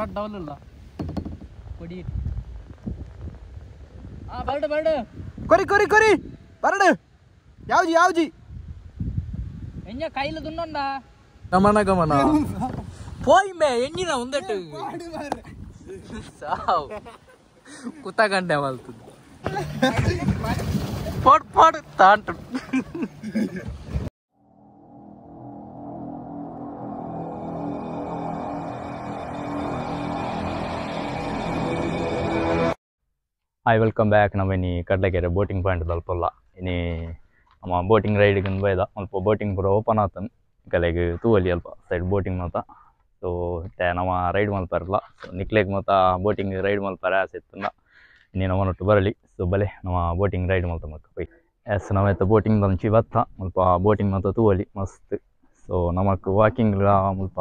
ರಡ್ಡವಲ್ಲ ಕೊಡಿ ಆ ಬರಡು ಬರಡು ಕೊರಿ ಕೊರಿ ಕೊರಿ ಬರಡು ಯಾವ್ಜಿ ಯಾವ್ಜಿ ಎಂಜ ಕೈಲ ದುನ್ನೊಂದ ಗಮನ ಗಮನ ಪೋಯ್ಮೆ ಎಣ್ಣಿನ ಒಂದಟ್ಟು ಸಾವು ಕುತ್ತಗಂಡೆ ಮಲ್ತದ್ದು ಪಡ್ ಪಡ್ ತಾಂಟು. Hi welcome back. ನಮ್ಮ ಇನ್ನಿ ಕಡಲಕೆರೆ ಬೋಟಿಂಗ್ ಪಾಯಿಂಟ್ ಅಲ್ಪಲ್ಲ ಇನಿ ನಮ್ಮ ಬೋಟಿಂಗ್ ರೈಡಿಗೆ ಬೈದ ಅಲ್ಪ ಬೋಟಿಂಗ್ ಪೂರ ಓಪನ್ ಆತನ್ ಕಲೆಗ್ ತೂವಲಿ ಅಲ್ಪ ಸೈಡ್ ಬೋಟಿಂಗ್ ಮಾತ. ಸೊ ಇತ್ತೆ ನಮ್ಮ ರೈಡ್ ಮಲ್ಪರಲ್ಲ, ಸೊ ನಿಕ್ಲೆಗ್ ಮಾತ ಬೋಟಿಂಗ್ ರೈಡ್ ಮಲ್ಪರೆ ಆಸೆ ಇತ್ತಂದ ಇನ್ನಿ ನಮ್ಮನೊಟ್ಟು ಬರಲಿ. ಸೊ ಬಲೆ ನಮ್ಮ ಬೋಟಿಂಗ್ ರೈಡ್ ಮಲ್ತ ಮಕ್ಕ ಪೋಯ್. ಎಸ್ ನಾವೈತ ಬೋಟಿಂಗ್ ದಂಚಿ ಬತ್ತ ಮುಲ್ಪ ಬೋಟಿಂಗ್ ಮಾತ ತೂವಲಿ ಮಸ್ತ್. ಸೊ ನಮಕ್ ವಾಕಿಂಗ್ಲ ಮುಲ್ಪ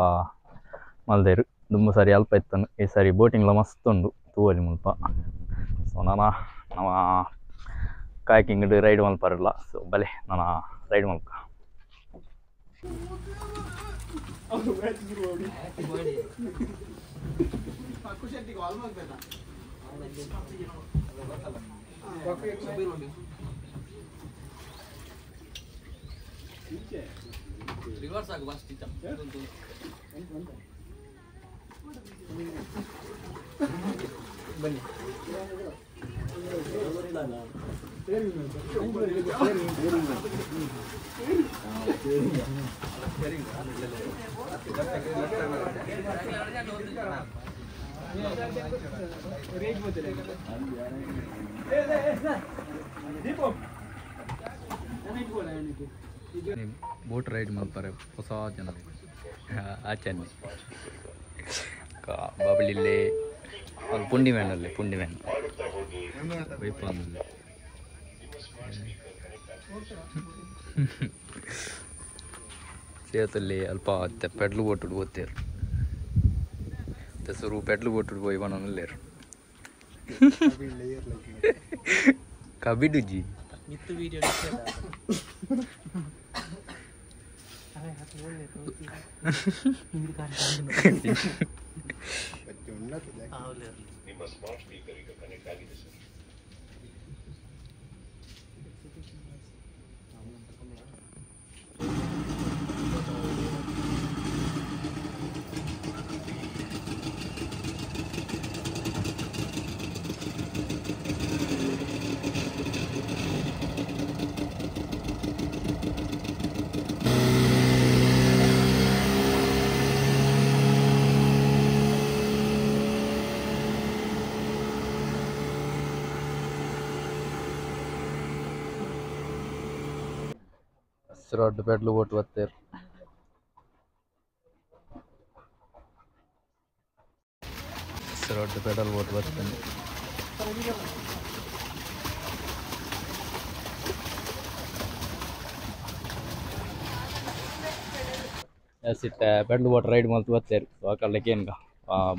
ಮಲ್ದೇರು ದುಂಬು ಸಾರಿ ಅಲ್ಪ ಇತ್ತನು, ಈ ಸಾರಿ ಬೋಟಿಂಗ್ಲ ಮಸ್ತ್ ಉಂಡು ತೂವಲಿ ಮುಲ್ಪ. ಸೊ ನಾನು ನಮ್ಮ ಕಾಯ್ಕಿಂಗ್ ರೈಡ್ ಮಲ್ಪರಲ್ಲ, ಸೊ ಬಲೆ ನಾನು ರೈಡ್ ಮಲ್ಕ. ರಿವರ್ಸ್ ಆಗು ಫಸ್ಟ್ ಇತ್ತ ಬನ್ನಿ. ಬೋಟ್ ರೈಡ್ ಮಲ್ಪರೆ ಹೊಸ ಜನ ಆಚರಣೆ ಬಾಬಳಿಲ್ಲೇ ಅಲ್ಲಿ ಪುಂಡಿ ಮ್ಯಾನ್ ಅಲ್ಲಿ ಪುಂಡಿ ಮ್ಯಾನ್ ಸೇತಲ್ಲಿ ಅಲ್ಪ ಪೆಡ್ಲು ಬೋಟುಡು ಓದ್ತೇರು ಸುರು ಪೆಡ್ಲು ಬೋಟುಡು ಪೋಯಿ ಬನೊಂದುಲ್ಲೇರು ಕಬಿಡುಜಿ ನಿಮ್ಮ ಸ್ಮಾರ್ಟ್ ಸ್ಪೀಕರ್ ಈಗ ಕನೆಕ್ಟ್ ಆಗಿದೆ ಸರ್. ರೊಡ್ಡು ಪೆಡ್ಲು ಬೋಟ್ ಬತ್ತೇರು. ರೊಡ್ಡು ಪೆಡಲ್ ಬೋಟ್ ಬರ್ತೇನೆ. ಎಸ್ ಇತ್ತೆ ಪೆಡ್ಲು ಬೋಟ್ ರೈಡ್ ಮಲ್ತು ಬತ್ತೇರು. ಸೊ ಆ ಕಲ್ಲಕ್ಕೆ ಏನ್ಗ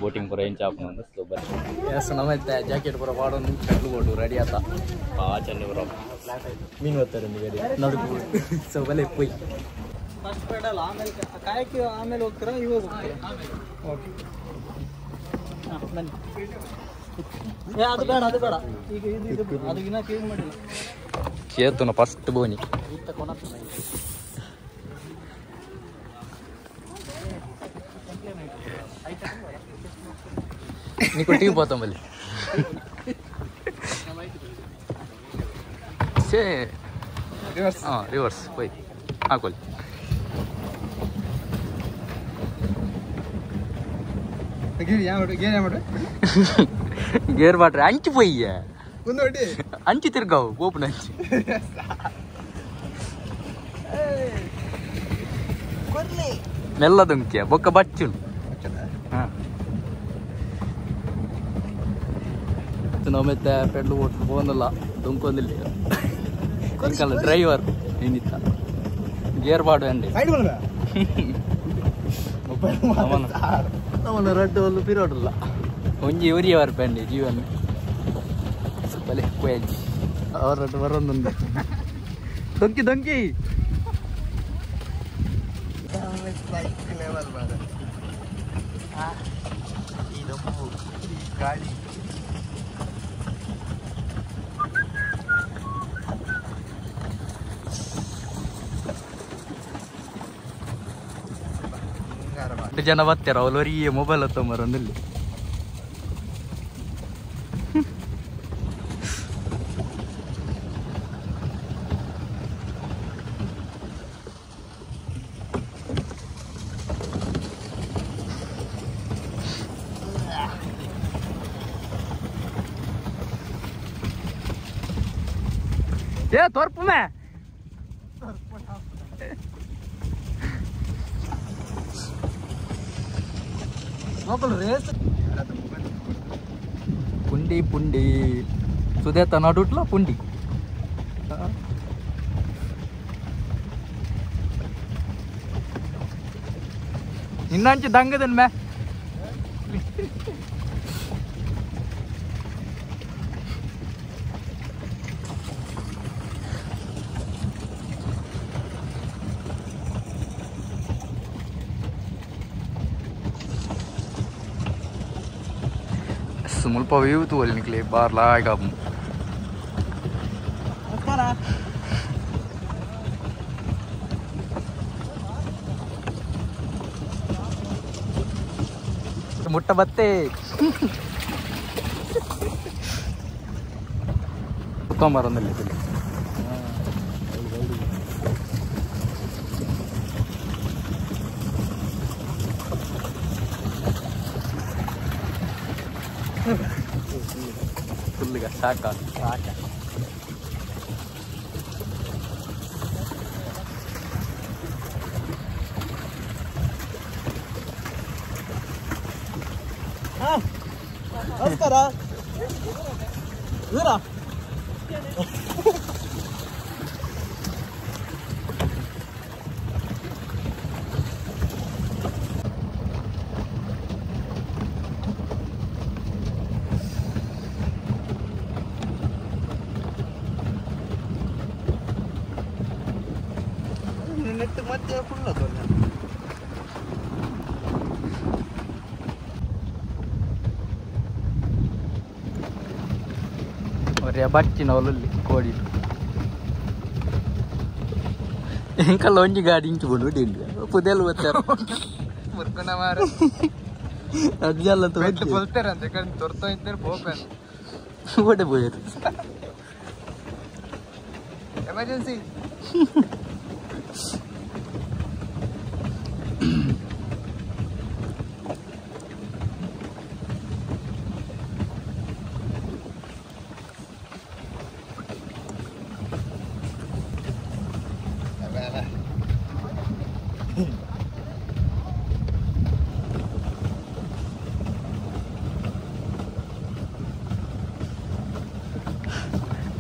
ಬೋಟಿಂಗ್ ಪೂರ ಎಂಚ ಆಪುಂಡು. ಸೊ ಬರ್ರಿ ಎಸ್ ನಮ್ಮ ಇತ್ತೆ ಜಾಕೆಟ್ ಪೂರ ಪಾಡೊಂದು ಪೆಡ್ಲು ಬೋಟು ರೆಡಿ ಆತ. ಚೆನ್ನಿ ಪೂರ ಮೀನು ಬರ್ತಾರೆ ನಡುಕು. ಸೊ ಬಲೆ ಪೊಯ್ ಫಸ್ಟ್ ಪೆಡಲ್ ಆಮೇಲೆ ಕಾಯಕ್ಕೆ ಆಮೇಲೆ ಹೋಗ್ತೀರಾ ಇವಾಗ ಹೋಗ್ತೀರಾ? ಓಕೆ ಹಾಂ ಬನ್ನಿ. ಏ ಅದು ಬೇಡ ಅದು ಬೇಡ, ಈಗ ಇದು ಇದು ಅದು ಇನ್ನೂ ಕ್ಲೀನ್ ಮಾಡಿಲ್ಲ. ಚೇತನ ಫಸ್ಟ್ ಬೋನಿ నీకు టీ పోతాం మళ్ళీ. ರಿವರ್ಸ್ ರಿವರ್ಸ್ ಹೋಯ್ ಹಾಕೊಳ್ಳಿ. ಗೇರ್ ಬಾಟ್ರೆ ಅಂಚು ಪೊಯ್ಯ ಅಂಚು ತಿರ್ಗಾವು ಗೋಪುನ ಅಂಚು ಮೆಲ್ಲ ದುಂಕಿಯ ಬೊಕ್ಕ ಬಚ್ಚುನು. ಹಾಂ ನಮ್ಮೆತ್ತೆ ಪೆಡ್ಲು ಬೋಟ್ ಫೋನಲ್ಲ ದುಂಕೊಂದಿಲ್ಲ ಡ್ರೈವರ್ ಏನಿತ್ತ ಗೇರ್ ಬಾಡು ಅಂడి ಅವನ ರಡ್ಡು ಒಂದು ಪಿರೋಡಲ್ಲ ಒಂಜಿ ಉರಿಯ ಬರ್ಪಂಡಿ ಜೀವನ ಬಲೆ ಪೋಯಜ್ಜಿ ಅವರ ಬರೋದೊಂದು ದೊಂಕಿ ದೊಂಕಿ ಈ ದೊಂಬು ಈ ಗಾಳಿ ಜನ ಬರ್ತಾರ ಅವರವರಿಗೆ ಮೊಬೈಲ್ ಹತ್ತೊಂಬರೊಂದಿಲ್ಲಿ ಏ ತೋರ್ಪು ಮೇ ರೇಸ್ ಪುಂಡಿ ಪುಂಡಿ ಸುದೇತ ನಡುಟ್ಲ ಪುಂಡಿ ಇನ್ನಂಚು ದಂಗದನ್ ಮೇ ಮುಲ್ಪ ವ್ಯೂ ತೂವಲ್ಲಿ ನಿಕ್ಲೆ ಬಾರ್ಲ ಆಗ ಮುಟ್ಟ ಬತ್ತೆ ತೊಂಬರೊಂದಿಲ್ಲ ಫುಲ್ಗ ಸಾಕ ಸಾಕ ನಮಸ್ಕಾರ ಇವರಾ ನೆಟ್ ಮತ್ತೆ ಫುಲ್ ಅದು ಒರ್ಯ ಬಚ್ಚಿನ ಒಲಲ್ಲಿ ಕೋಡಿ ಇಂಕಲ್ಲ ಒಂಜಿ ಗಾಡಿ ಇಂಚು ಕೊಂಡು ಹೊಡಿಲ್ಲ ಪುದೆಲ್ ಬತ್ತಾರ ಮುರ್ಕನ ಮಾರ ಅಜ್ಜಲ್ಲ ಬೆಟ್ಟು ಬಲ್ತಾರಂತೆ ಕಣ್ ತೊರ್ತಾ ಇದ್ದಾರೆ ಬೋಪನ್ ಓಡೆ ಪೋಯರು ಎಮರ್ಜೆನ್ಸಿ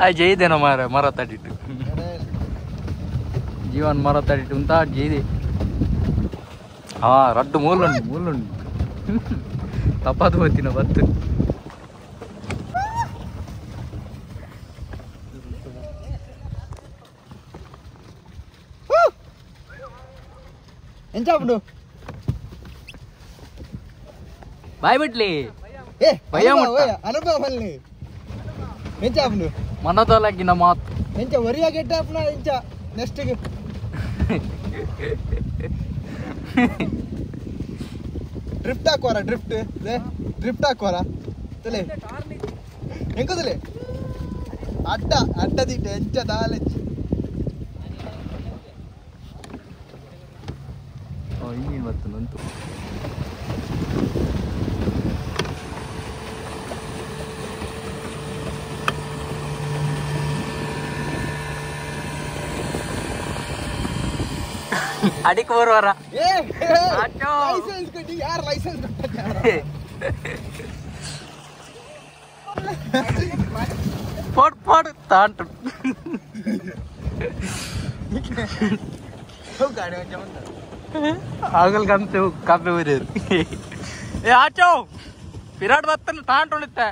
ಆ ಜೈದೇನೋ ಮಾರ ಮರ ತಡಿಟ್ಟು ಜೀವನ್ ಮರ ತಡಿಟ್ಟು ಅಂತ ಜೈದೆ ಹಾ ರಡ್ಡು ಮೂಲುಂಡು ಮೂಲುಂಡು ತಪಾದು ಹೋಗ್ತೀನ ಬತ್ತು ಎಂಚ ಉಂಡು ಬಾಯ್ ಬಿಟ್ಲಿ ಏ ಭಯ ಮುಟ್ಟ. ಅನುಭವ ಬಲ್ಲಿ ಎಂಚ ಉಂಡು ಮನದೊಳಗಿನ ಮಾತು ಎಂಚ ಒರಿಯ ಗೆಟ್ಟ ಅಪ್ನ ಎಂಚ ನೆಕ್ಸ್ಟ್ ಡ್ರಿಫ್ಟ್ ಹಾಕುವಾರ ಡ್ರಿಫ್ಟ್ ಡ್ರಿಫ್ಟ್ ಹಾಕುವಾರ ತಲೆ ಎಂಕುದಲೆ ಅಡ್ಡ ಅಡ್ಡ ದಿಟ್ಟ ಎಂಚ ದಾಲೆಂಚ ಇಂಜಿನ್ ಬರ್ತದಂತು ಅಡಿಕ್ ಬರುವಾರ ಏ ಆಟೋ. ಲೈಸೆನ್ಸ್ ಕೊಟ್ಟಿ ಯಾರು ಲೈಸೆನ್ಸ್ ಕೊಟ್ಟ ಪೋಡ್ ಪೋಡ್ ತಾಂಟು ಗಾಡಿ ಒಂಚ ಉಂಟು ಆಗಲ್ ಕಂತೆ ಕಾಪೆ ಊರೇರು ಏ ಆಚೋ ವಿರಾಟ್ ಬತ್ತನ ತಾಂಟುಳಿತ್ತೆ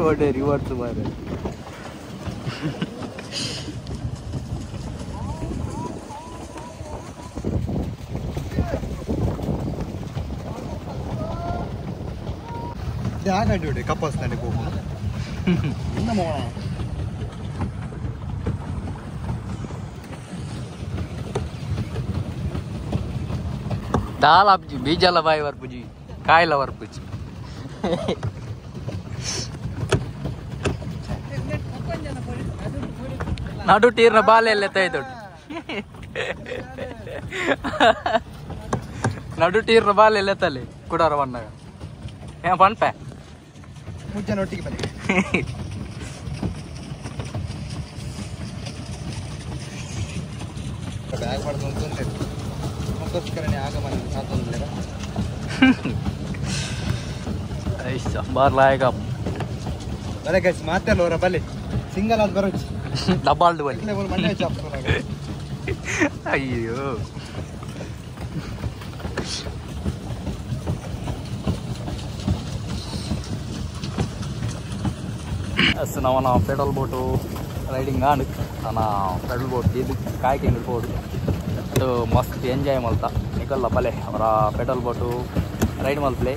ಒಳ್ಳೆ ರಿವಾರ್ಡ್ಸ್ ಬಾರೆ. ಆಗಾಡಿ ಕಪಲ್ಸ್ ನಡೆ ಹೋಗು ದಾಲ್ ಆಪ್ಜಿ ಬೀಜಲ ಬಾಯಿ ವರ್ಪುಜಿ ಕಾಯಿಲ ವರ್ಪುಜಿ ನಡು ಟೀರ್ನ ಬಾಲೆ ತೈದೊಡ್ಡು ನಡು ಟೀರ್ನ ಬಾಲೆ ತಲೆ ಕುಡಾರ ಬಣ್ಣಗ ಏ ಪನ್ಪೆ ಮುಂಚೆ ಒಟ್ಟಿಗೆ ಬನ್ನಿ ಬ್ಯಾಗ್ ಮಾಡ್ದು ಅಂತ ಅದಕ್ಕೋಸ್ಕರನೇ ಆಗಮನ ಸಾತೊಂದಿಲ್ಲ ಬಾರ್ಲಾಯಕ ಬಲೆ ಗೈಸ್ ಮಾತೆಲ್ಲ ಅವರ ಬಲೆ ಸಿಂಗಲ್ ಆದ ಬರೋಚಿ ಡಬ್ಬಾಲ್ದು ಬಲೆ ಮಂಡೆ ಅಯ್ಯೋ ಎಸ್ ನಾವು ಪೆಡ್ರೋಲ್ ಬೋಟು ರೈಡಿಂಗ್ ಆಂಡ್ ನನ್ನ ಪೆಡ್ರೋಲ್ ಬೋಟ್ ಇದು ಕಾಯ್ಕೆ ಬೋಟ್ ಅದು ಮಸ್ತ್ ಎಂಜಾಯ್ ಮಲ್ತ ನಿಕಲ್ಲ ಬಲೆ ಅವರ ಪೆಡ್ರೋಲ್ ಬೋಟು ರೈಡ್ ಮಲ್ಪ್ಲೆ.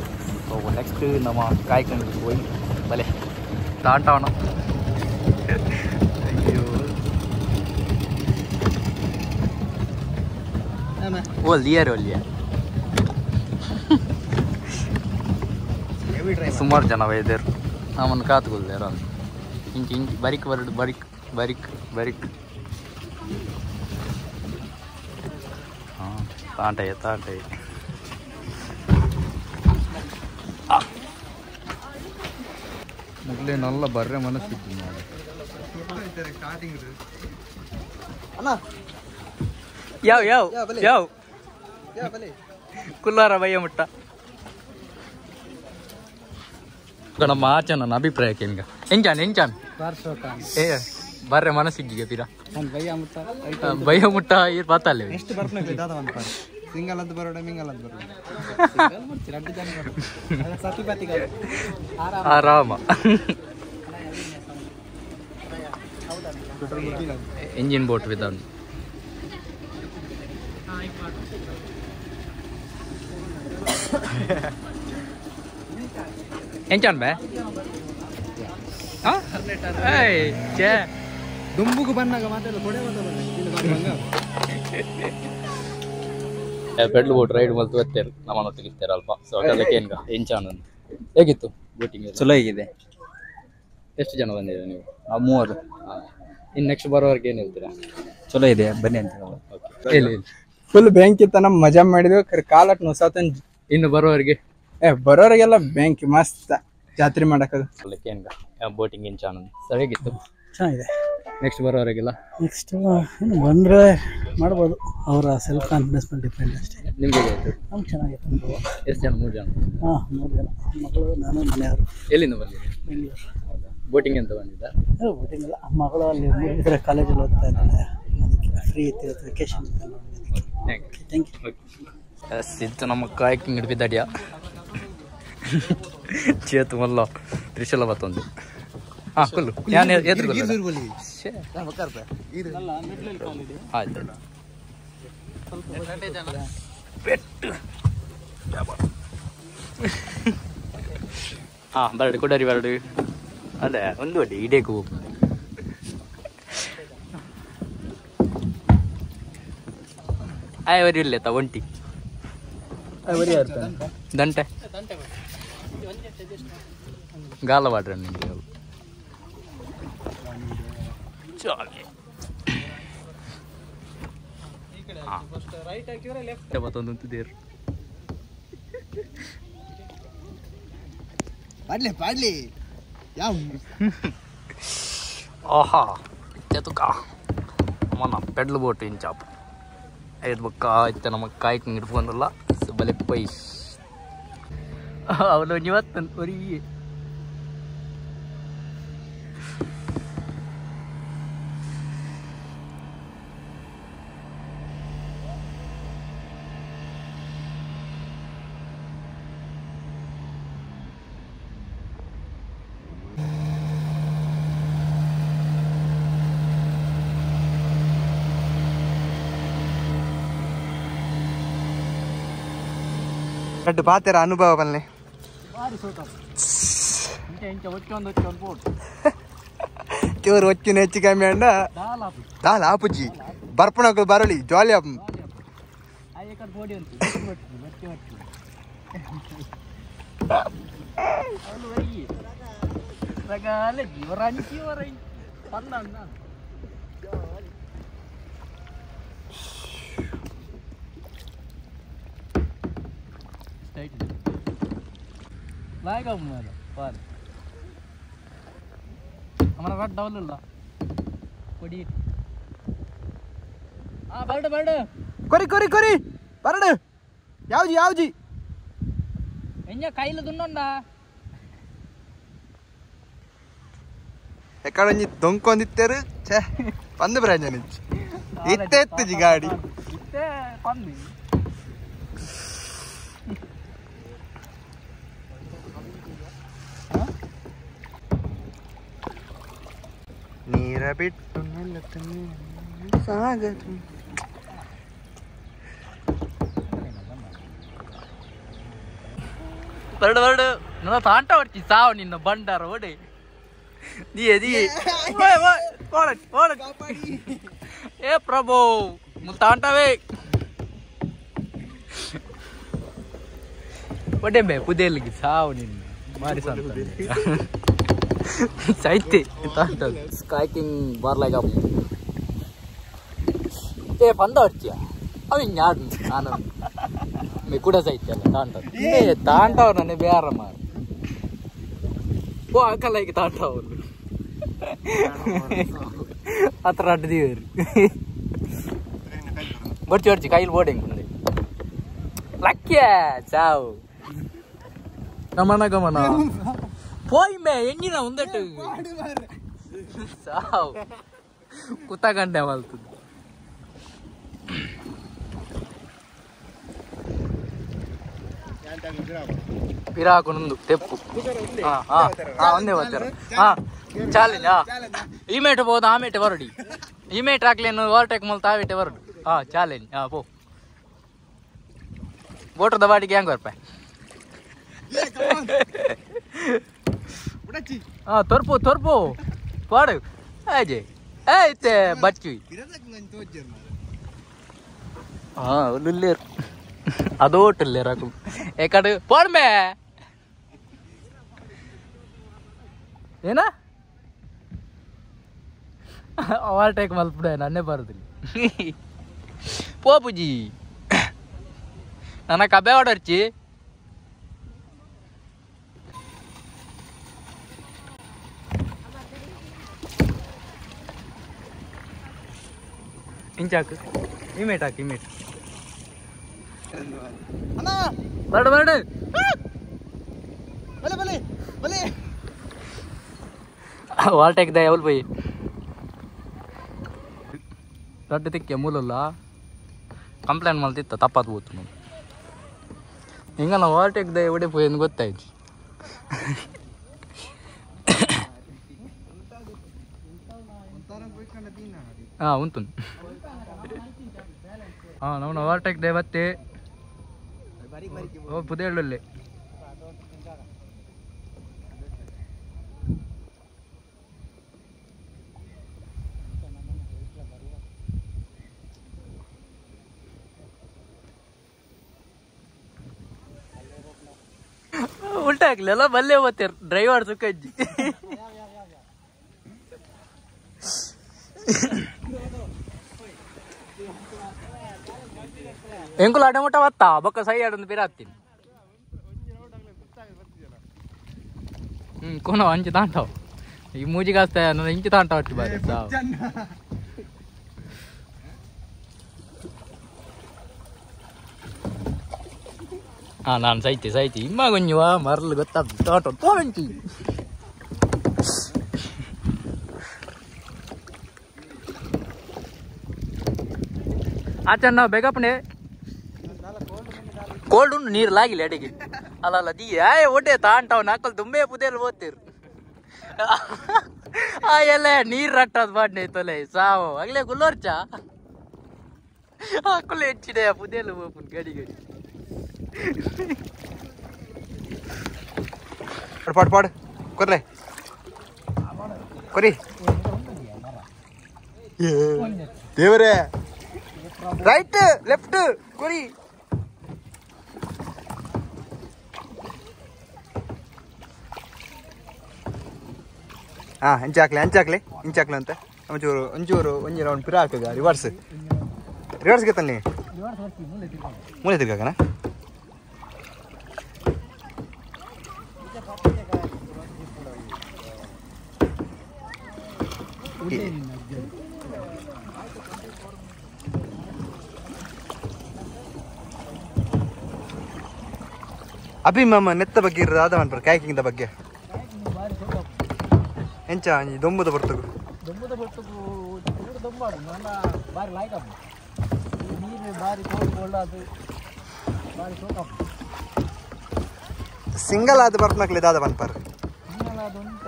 ಸೊ ನೆಕ್ಸ್ಟ್ ನಮ್ಮ ಕಾಯ್ಕೊಂಡು ಹೋಗಿ ಬಲೆ ತಾಂಟವಣ. ಅಯ್ಯೋ ಒಲ್ಲಿಯಾರ ಒಲ್ಲಿಯ ಸುಮಾರು ಜನ ಇದ್ದಾರೆ ನಮ್ಮನ್ನು ಕಾತುಕೊಳ್ದಾರ ಇಂಚಿ ಇಂಚಿ ಬರಿಕ್ ಬರಡು ಬರಿಕ್ ಬರಿಕ್ ಬರಿಕ್ ಹಾಂ ತಾಂಟಯ್ಯ ತಾಂಟಯ್ಯ ಮೊದಲೇ ನಲ್ಲ ಬರ್ರೆ ಮನಸ್ಸಿದ್ದು ಮಾಡಿ ಯಾವ ಯಾವ ಯಾವ ಕುಲ್ಲಾರ ಬಯ್ಯ ಮುಟ್ಟ ನಮ್ಮ ಆಚೆ ನನ್ನ ಅಭಿಪ್ರಾಯಕ್ಕೆ ಹಿಂಗ ಎಂಚಾನ್ ಎಂಚಾನ್ ಏ ಬರ್ರೆ ಮನಸ್ಸಿಗೆ ಪಿರ ಬಯ್ಯ ಮುಟ್ಟ ಇರ್ ಪಾತಲ್ಲ ನೆಕ್ಸ್ಟ್ ಬರ್ಪನ ಸಿಂಗಲ್ ಅಂತ ಬರೋಡ ಮಿಂಗಲ್ ಅಂತ ಬರೋಡ ಆರಾಮ ಎಂಜಿನ್ ಬೋಟ್ ವಿಧಾನ ಎಂಚಾನ್ ಬೇ ಛೇ ದುಂಬುಗು ಬನ್ನಾಗ ಮಾತೆಲ್ಲ ಕೊಡೆ ಬಂದ ಪೆಡ್ಲ್ ಬೋಟ್ ರೈಡ್ ಮಲ್ತು ಬತ್ತೇರು ನಮ್ಮನೊಟ್ಟಿಗೆ ಇರ್ತಾರೆ ಅಲ್ಪ. ಸೊ ಅದಕ್ಕೆ ಏನ್ಗ ಎಂಚಾನ್ ಹೇಗಿತ್ತು ಬೋಟಿಂಗ್? ಚಲೋ ಆಗಿದೆ. ಎಷ್ಟು ಜನ ಬಂದಿದ್ದೀರಾ ನೀವು? ನಾವು ಮೂವರು. ಇನ್ನು ನೆಕ್ಸ್ಟ್ ಬರೋವರೆಗೆ ಏನು ಹೇಳ್ತೀರಾ? ಚಲೋ ಇದೆ ಬನ್ನಿ ಅಂತ. ಓಕೆ ಇಲ್ಲ ಇಲ್ಲ ಫುಲ್ ಬೆಂಕಿ ಇತ್ತ, ನಮ್ಮ ಮಜಾ ಮಾಡಿದ್ವಿ. ಖರೆ ಕಾಲಟ್ ನೋಸಾತನ್. ಇನ್ನು ಬರೋವರೆಗೆ ಏ ಬರೋರಿಗೆಲ್ಲ ಬೆಂಕಿ ಮಸ್ತ್ ಜಾತ್ರೆ ಮಾಡಕ್ಕದು. ಅದಕ್ಕೆ ಏನ್ಗ ಬೋಟಿಂಗ್ ಎಂಚಾನ್ ಸರಿಯಾಗಿತ್ತು, ಚೆನ್ನಾಗಿದೆ. ನೆಕ್ಸ್ಟ್ ಬರೋವರೆಗೆಲ್ಲ ನೆಕ್ಸ್ಟ್ ಇನ್ನು ಬಂದರೆ ಮಾಡ್ಬೋದು, ಅವರ ಸೆಲ್ಫ್ ಕಾನ್ಫಿಡೆನ್ಸ್ ಮೇಲೆ ಡಿಪೆಂಡ್ ಅಷ್ಟೇ. ನಿಮ್ಗೆ ಹೇಗಾಯ್ತು? ನಮ್ಗೆ ಚೆನ್ನಾಗಿತ್ತು ಅನುಭವ. ಎಷ್ಟು ಜನ? ಮೂರು ಜನ. ಹಾಂ ಮೂರು ಜನ, ಮಗಳು ನಾನು ಮನೆಯವರು. ಎಲ್ಲಿಂದ ಬಂದಿದ್ದೀರಿ? ಬೆಂಗಳೂರು. ಬೋಟಿಂಗ್ ಅಂತ ಬಂದಿದ್ದ? ಬೋಟಿಂಗ್ ಅಲ್ಲ, ಮಗಳು ಅಲ್ಲಿ ಮೂಡಿದ್ರೆ ಕಾಲೇಜಲ್ಲಿ ಓದ್ತಾ ಇದ್ದಾಳೆ, ಅದಕ್ಕೆ ಫ್ರೀ ಇತ್ತು ಇವತ್ತು ವೆಕೇಶನ್ ಇತ್ತು. Thank you. S ಇತ್ತು ನಮ್ಮ ಕಾಯ್ಕಿಂಗ್ ಹಿಡಿಬಿದ್ದಡಿಯ ಚೇತು ಮಲ್ಲ ತ್ರಿಶೂಲ ಬತ್ತೊಂದು. ಹಾಂ ಕುಲ್ಲು ನಾನು ಎದುರು ಆಯ್ತು ಪೆಟ್ಟು. ಹಾಂ ಬರಡು ಕೊಡರಿ ಬರಡು ಅದೇ ಒಂದು ಅಡ್ಡಿ ಇಡೇಕು ಹೋಗ್ಬೋದು. ಆಯ್ ಇಲ್ಲ ಒಂಟಿ ದಂಟೆ ಗಾಲ ವಾಡ್ರೆ ನಿಮಗೆ ಮತ್ತೊಂದು ಪಾಡ್ಲಿ ಪಾಡ್ಲಿ ಯಾವ ಆಹಾ ಚತುಕ ಮನ ಪೆಡ್ಲ್ ಬೋಟ್ ಇಂಚಾಪ್ ಐದು ಬೊಕ್ಕ ಇತ್ತ ನಮ್ಮ ಕಾಯ್ಕೊಂಡು ಹಿಡ್ಕೊಂಡಲ್ಲ ಬಲೆ ಪೈಸ್ ಅವನು ಇವತ್ತು ಒರಿ ಕಡ್ಡು ಪಾತೆರ ಅನುಭವ ಬನ್ನಿ. ಇಂಚ ಇಂಚ ಒಚ್ಚೊಂದು ಒಚ್ಚೊಂದು ಪೋಡು ಚೂರು ಒಚ್ಚಿನ ಹೆಚ್ಚು ಕಮ್ಮಿ ಅಂಡ ದಾಲ ಆಪುಜಿ ಬರ್ಪಣಕ್ಕಲು ಬರಲಿ ಜಾಲಿ ಆಪ್ ಬೋಡಿ ಉಂಟು ಬಚ್ಚಿ ಬಚ್ಚಿ ಕೊರಿ ಕೊರಿ ಕೊರಿ ಬರಡು ಯಾವ್ಜಿ ಯಾವ್ಜಿ ಎಂಜ ಕೈಲ ದುನ್ನೊಂಡ ಎಕ್ಕಡೊಂಜಿ ದೊಂಕೊಂದಿತ್ತೇರು ಛೇ ಪಂದು ಪ್ರಯೋಜನ ಇತ್ತೆ ಎತ್ತುಜಿ ಗಾಡಿ ಇತ್ತೆ ಪಂದು ನೀರ ಬಿಟ್ಟು ಸಾಗದು ಬರಡು ಬರಡು ನನ್ನ ತಾಂಟ ಹೊಡ್ತಿ ಸಾವು ನಿನ್ನ ಬಂಡಾರ ಹೊಡೆ ಏ ಪ್ರಭು ಮುತ್ತಾಂಟವೇ ಒಡೆ ಮೇ ಪುದೇಲಿಗೆ ಸಾವು ನಿನ್ನ ಮಾರಿ ಸಂತ ಚೈತಿ ತಾಂಟ ಸ್ಕೈಕಿಂಗ್ ಬರ್ಲಾಗ ಏ ಬಂದ ಹೊಡ್ತೀಯ ಅವ ಹಿಂಗೆ ನಾನು ಮೇ ಕೂಡ ಸೈತಿ ಅಲ್ಲ ತಾಂಟ ಏ ತಾಂಟವ್ ನನ್ನೇ ಬೇರೆ ಮಾರು ಓ ಹಾಕಲ್ಲ ಈಗ ತಾಂಟವ್ರು ಅತ್ರ ಅಡ್ಡದೀವಿ ಬರ್ಚಿ ಬರ್ಚಿ ಕೈಲಿ ಬೋರ್ಡ್ ಹೆಂಗ್ ಮುಂದೆ ಲಕ್ಕಿಯ ಚಾವು ಗಮನ ಗಮನ ಪೋಯ್ ಮೇ ಎಣ್ಣಿನ ಒಂದಟ್ಟು ಸಾವು ಕುತ್ತಗಂಡೆ ಮಲ್ತದ್ದು ಪಿರಾಕುನೊಂದು ತೆಪ್ಪು ಒಂದೇ ಬರ್ತಾರ ಹಾ ಚಾಲೆಂಜ್ ಹಾ ಈ ಮೇಟ್ ಬೋದು ಆ ಮೇಟೆ ಬರಡಿ ಈ ಮೇಟ್ ಹಾಕ್ಲೇನು ಓವರ್ಟೇಕ್ ಮೂಲಕ ಆ ಮೇಟೆ ಬರಡು ಹಾ ಚಾಲೆಂಜ್ ಹಾ ಪೋ ಬೋಟ್ರದ ಬಾಡಿಗೆ ಹೆಂಗ್ ಬರ್ಪ ಹಾ ತೊರ್ಪು ತೊರ್ಪು ಪಾಡು ಅಜಯ್ ಏ ಬಚ್ಚಿ ಹಾ ಉಲ್ಲೇರು ಅದೋಟಲ್ಲೇರು ಹಾಕು ಏಕಡೆ ಪೋಡ್ಮೆ ಏನ ಓವರ್ಟೇಕ್ ಮಲ್ಪುಡೆ ನನ್ನೇ ಬರುದಿಲ್ಲ ಪೋಪುಜಿ ನನ್ನ ಕಬ್ಬೆ ಹೊಡರ್ಚಿ ಇಂಚಾಕು ಇಮೇಟ್ ಹಾಕು ಇಮೇಟ್ ಬರಡು ಬರಡು ಬಲೆ ಬಲೆ ಬಲೆ ಓವರ್ಟೇಕ್ the ಯಾವಲ್ pi ದೊಡ್ಡ ತಿಕ್ಕೆ ಮೂಲಲ್ಲ ಕಂಪ್ಲೇಂಟ್ ಮಾಡ್ತಿತ್ತ ತಪ್ಪಾದ ಹೋತು ನಾವು ಹಿಂಗ ನಾವು ಓವರ್ಟೇಕ್ the ಎವಡೆ ಪೋಯ್ ಅಂತ ಗೊತ್ತಾಯ್ತು ಹಾಂ ಉಂಟು ಹಾಂ ನಾವು ಓವರ್ಟೇಕ್ they ಬತ್ತೆ ಓ ಪುದೇಳಲ್ಲಿ ಉಲ್ಟಾ ಹಾಕ್ಲಿಲ್ಲ ಬಲ್ಲೆ ಹೋಗ್ತಾರೆ ಡ್ರೈವರ್ ಸುಖಜ್ಜಿ ಎಂಕುಲ ಅಡಮುಟ ಬತ್ತಾ ಬೊಕ್ಕ ಸೈ ಆಡೊಂದು ಬಿರಾತ್ತೀನಿ ಹ್ಞೂ ಕೋನ ಅಂಚು ತಾಂಟವು ಈ ಮೂಜಿಗಾಸ್ತ ನನ್ನ ಇಂಚು ತಾಂಟವ ಅಟ್ಟು ಬಾರಿ ಸಾವು ಹಾಂ ನಾನು ಸೈತಿ ಸೈತಿ ಇಮ್ಮ ಕೊಂಚುವ ಮರಲು ಗೊತ್ತಾಗ್ತದೆ ತೋಟ ತೋಂಚಿ ಆಚೆ ನಾವು ಬೇಗಪ್ಪನೆ ಕೋಲ್ಡ್ ಉಂಟು ನೀರು ಲಾಗಿಲ್ಲ ಅಡಿಗೆ ಅಲ್ಲ ಅಲ್ಲ ದೀ ಏ ಒಡ್ಡೆ ತಾಂಟವ್ ನಾಕಲ್ ತುಂಬೇ ಪುದೇಲ್ ಓದ್ತಿರು ಆ ಎಲ್ಲ ನೀರು ರಟ್ಟದ್ ಬಾಡ್ನೆ ತೊಲೆ ಸಾವು ಅಗ್ಲೇ ಗುಲ್ಲೋರ್ಚ ಹಾಕುಲೆ ಹೆಚ್ಚಿದೆ ಪುದೇಲು ಓಪನ್ ಗಡಿ ಗಡಿ ಪಾಡು ಪಾಡು ಕೊರ್ಲೆ ಕೊರಿ ದೇವರೇ ರೈಟ್ ಲೆಫ್ಟ್ ಕೊರಿ ಹಾ ಅಂಚಾಕ್ಲೆ ಅಂಚಾಕ್ಲೆ ಇಂಚಾಕ್ಲೆ ಅಂತ ಒಂಚೂರು ಒಂಚೂರು ಒಂಜಿ ರೌಂಡ್ ಪಿರ ಹಾಕುಗ ರಿವರ್ಸ್ ರಿವರ್ಸ್ ಗೆತ್ತಲ್ಲಿ ಮೂಲೆ ತಿರ್ಗಾಕನ ಅಭಿಮಾಮ ನೆತ್ತ ಬಗ್ಗೆ ಇರೋದು ಆದ ಕಾಯ್ಕಿಂಗ್ ಬಗ್ಗೆ ಎಂಚ ದೊಂಬುದ ಬರ್ತಗು ದೊಂಬುದ ಬರ್ತಗು ದೊಂಬಾಡು ನನ್ನ ಬಾರಿ ಲಾಯ್ಕ್ ಆಪು ನೀರು ಬಾರಿ ಕೋಲ್ಡ್ ಕೋಲ್ಡ್ ಅದು ಬಾರಿ ಸೋಕಾಪು ಸಿಂಗಲ್ ಆದ ಬರ್ತನಕ್ಲೆ ದಾದ ಪನ್ಪರ್ ಸಿಂಗಲ್ ಆದ ಉಂಟ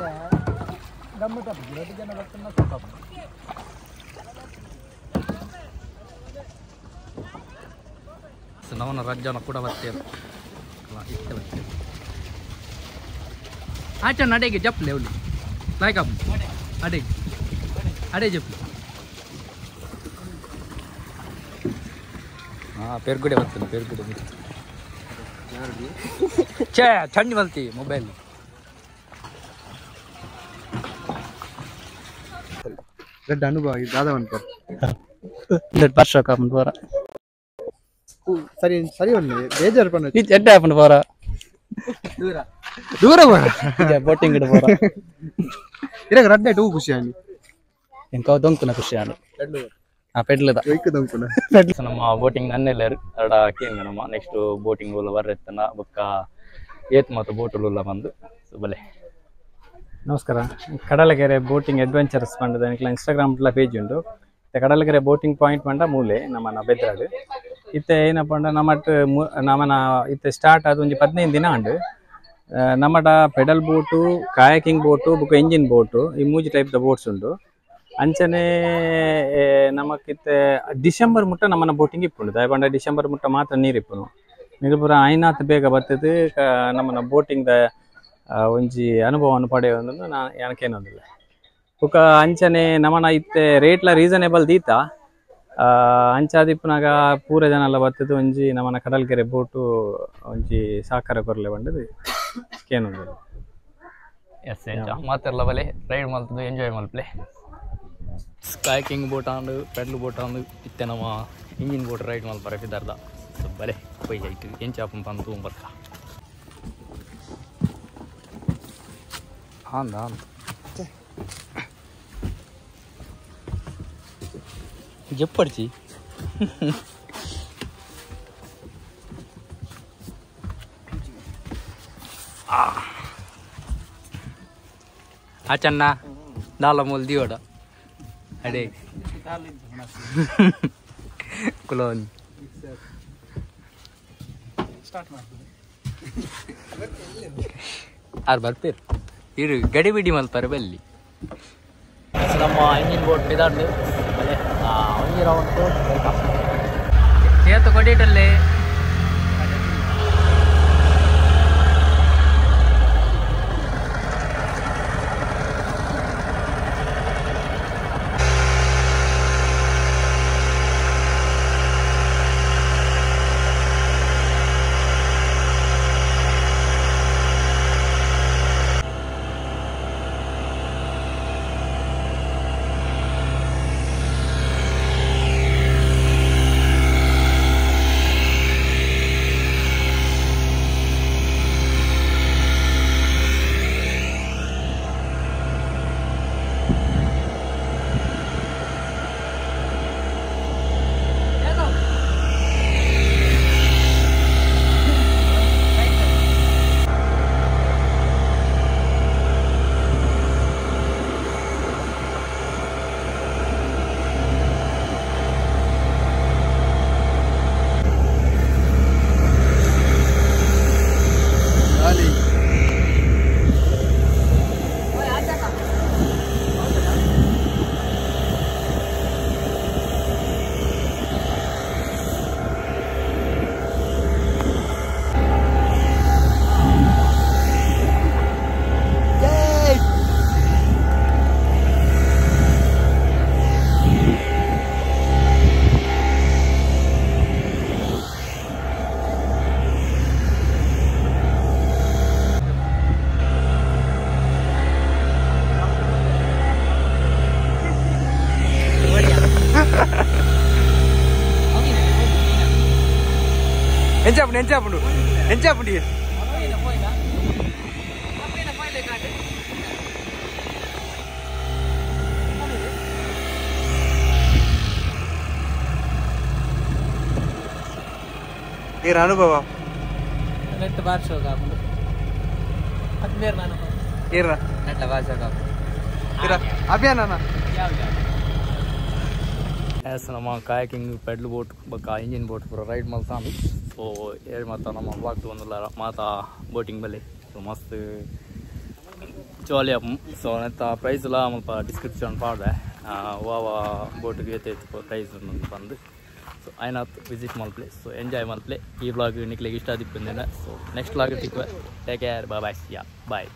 ದಮ್ಮು ತಪ್ಪು ಎರಡು ಜನ ಬರ್ತನ ಸೋಕಾಪು ನವನ ರಜ್ಜನ ಕೂಡ ಬರ್ತೇವೆ ಇತ್ತೆ ಬರ್ತೇವೆ ಆಚೆ ನಡೆಗೆ ಜಪ್ಲೆ ಅವಳಿ ಲೈಕ್ ಅಪ್ ಅಡೆ ಅಡೆ ಜಪ್ಲೆ ಹಾಂ ಪೆರ್ಗುಡೆ ಬರ್ತದೆ ಪೆರ್ಗುಡೆ ಛೇ ಚಂಡಿ ಬಲ್ತಿ ಮೊಬೈಲ್ ದೊಡ್ಡ ಅನುಭವ ಇದು ದಾದ ಪನ್ಪರ್ ದೊಡ್ಡ ವರ್ಷ ಕಾಪುಂಡು ಪೋರ ಸರಿ ಸರಿ ಒಂದು ಬೇಜಾರು ಪನ್ನ ಎಡ್ಡೆ ಆಪುಂಡು ಪೋರ ದೂರ ದೂರ ಪೋರ ಬೋಟಿಂಗ್ ಇಡ ಪೋರ ಇರಗ ರಡ್ಡೆ ಟೂ ಖುಷಿ ಆನಿ ಎಂಕ ದೊಂಕುನ ಖುಷಿ ಆಂಡು ಆ ಪೆಡ್ಲದ ದೊಂಕುನ ನಮ್ಮ ಬೋಟಿಂಗ್ ನನ್ನೆಲ್ಲರು ಅಡ ಕೇಂಗ ನಮ್ಮ ನೆಕ್ಸ್ಟ್ ಬೋಟಿಂಗ್ ಉಲ್ಲ ಬರ್ರೆತ್ತನ ಬೊಕ್ಕ ಏತ್ ಮತ್ತು ಬೋಟುಲುಲ್ಲ ಬಂದು ಸೊ ಬಲೆ ನಮಸ್ಕಾರ ಕಡಲಗೆರೆ ಬೋಟಿಂಗ್ ಅಡ್ವೆಂಚರ್ಸ್ ಪಂಡದ ನಿಕ್ಲ ಇನ್ಸ್ಟಾಗ್ರಾಮ್ ಪೇಜ್ ಉಂಡು ಕಡಲಗೆರೆ ಬೋಟಿಂಗ್ ಪಾಯಿಂಟ್ ಪಂಡ ಮೂಲೆ ನಮ್ಮನ ಬೆದ್ರಾಡು ಇತ್ತೆ ಏನಪ್ಪ ಪಂಡ ನಮ್ಮಟ್ ನಮ್ಮನ ಇತ್ತೆ ಸ್ಟಾರ್ಟ್ ಆದ ಒಂಜಿ 15 ದಿನ ಉಂಡು ನಮ್ಮಟ ಪೆಡಲ್ ಬೋಟು ಕಾಯಕಿಂಗ್ ಬೋಟು ಬೊಕ ಇಂಜಿನ್ ಬೋಟು ಈ ಮೂಜಿ ಟೈಪ್ the boats ಉಂಡು ಅಂಚನೆ ನಮಕಿತ್ತೆ ಡಿಸೆಂಬರ್ ಮುಟ್ಟ ನಮ್ಮನ ಬೋಟಿಂಗ್ ಇಪ್ಪುಂಡು ದಾಯ ಪಂಡ ಡಿಸೆಂಬರ್ ಮುಟ್ಟ ಮಾತ್ರ ನೀರು ಇಪ್ಪುನು ನೀರು ಪೂರ ಐನಾತ್ ಬೇಗ ಬರ್ತದೆ ನಮ್ಮನ ಬೋಟಿಂಗ್ ದ ಒಂಜಿ ಅನುಭವವನ್ನು ಪಡೆಯೋದು ನಾನು ಏನಕ್ಕೇನೊಂದಿಲ್ಲ ಬೊಕ ಅಂಚನೆ ನಮನ ಇತ್ತೆ ರೇಟ್ಲ ರೀಸನೇಬಲ್ ದೀತ ಅಂಚಾದಿಪ್ಪುನಾಗ ಪೂರ ಜನ ಎಲ್ಲ ಬರ್ತದೆ ಒಂಜಿ ನಮನ ಕಡಲ್ಗೆರೆ ಬೋಟು ಒಂಜಿ ಸಾಕಾರ ಕೊರ್ಲೆ ಬಂಡದು ಕೇನೊಂದಿಲ್ಲ ಎಸ್ ಮಾತೆಲ್ಲ ಬಲೆ ರೈಡ್ ಮಲ್ತದ್ದು ಎಂಜಾಯ್ ಮಲ್ಪ್ಲೆ ಕಾಯಕಿಂಗ್ ಬೋಟ್ ಆಂಡು ಪೆಡ್ಲ್ ಬೋಟ್ ಆಂಡು ಇತ್ತೆ ನಮ್ಮ ಇಂಜಿನ್ ಬೋಟ್ ರೈಡ್ ಮಲ್ಪರೆ ಪಿದಾರ್ದ ಸೊ ಬಲೆ ಪೊಯ್ ಐಟ್ ಎಂಚಾಪುಂಡು ಪಂದ್ ತೂಂಬರ್ಕ ಆಂದ ಆಂದ ಜಪ್ಪಡ್ಚಿ ಆಚನ್ನ ದಾಲ ಮೂಲ್ ದಿಯೋಡ ಅಡೆ ಕುಲೋನ್ ಸ್ಟಾರ್ಟ್ ಮಾಡ್ತೀವಿ ಆರ್ ಬರ್ಪೇರು ಇರು ಗಡಿ ಬಿಡಿ ಮಲ್ಪರೆ ಬಲ್ಲಿ ನಮ್ಮ ಇಂಜಿನ್ ಬೋಟ್ ಪಿದಾಡ್ದು ಬಲೆ ಒಂಜಿ ರೌಂಡ್ ಸೇತು ಕೊಡಿಟಲ್ಲಿ ಎಂಚಾಪುಂಡು ಎಂಚಾಪುಂಡು ಎಂಚಾಪುಂಡು ಏರ ಅನುಭವ ನೆಟ್ ಬಾರ್ ಶೋಕ್ ಆಪುಂಡು ಅದ್ಮೇರ್ ನಾನು ಏರ ನೆಟ್ಲ ಭಾಷೆ ಏರ ಅಭಿಯಾನ ಎಸ್ ನಮ್ಮ ಕಾಯಕಿಂಗ್ ಪೆಡ್ಲ್ ಬೋಟ್ ಬೊಕ್ಕ ಇಂಜಿನ್ ಬೋಟ್ ಪೂರ ರೈಡ್ ಮಲ್ತಾಂಡು. ಸೊ ಏರ್ ಮಾತ ನಮ್ಮ ಬ್ಲಾಗ್ ತೂವೊಂದುಲ್ಲಾರ ಮಾತ ಬೋಟಿಂಗ್ ಬಲ್ಲಿ. ಸೊ ಮಸ್ತ್ ಜಾಲಿ ಆಪುಂಡು. ಸೊ ನೆತ್ತ ಪ್ರೈಸ್ಲ ಮುಲ್ಪ ಡಿಸ್ಕ್ರಿಪ್ಷನ್ ಪಾಡ್ದೆ ವಾ ವಾ ಬೋಟ್ಗೆ ಏತ್ ಏತ್ ಪ್ರೈಸ್ ಉಂಡು ಪಂದ್. ಸೊ ಐನಾತ್ ವಿಸಿಟ್ ಮಲ್ಪಲೆ. ಸೊ ಎಂಜಾಯ್ ಮಲ್ಪಲೆ. ಈ ವ್ಲಾಗ್ ನಿಕ್ಲೆಗ್ ಇಷ್ಟ ಆದಿಪ್ಪುಂದೇನೆ. ಸೊ ನೆಕ್ಸ್ಟ್ ವ್ಲಾಗ್ ತಿಕ್ಕುವೆ. Take care, bye bye, yeah bye.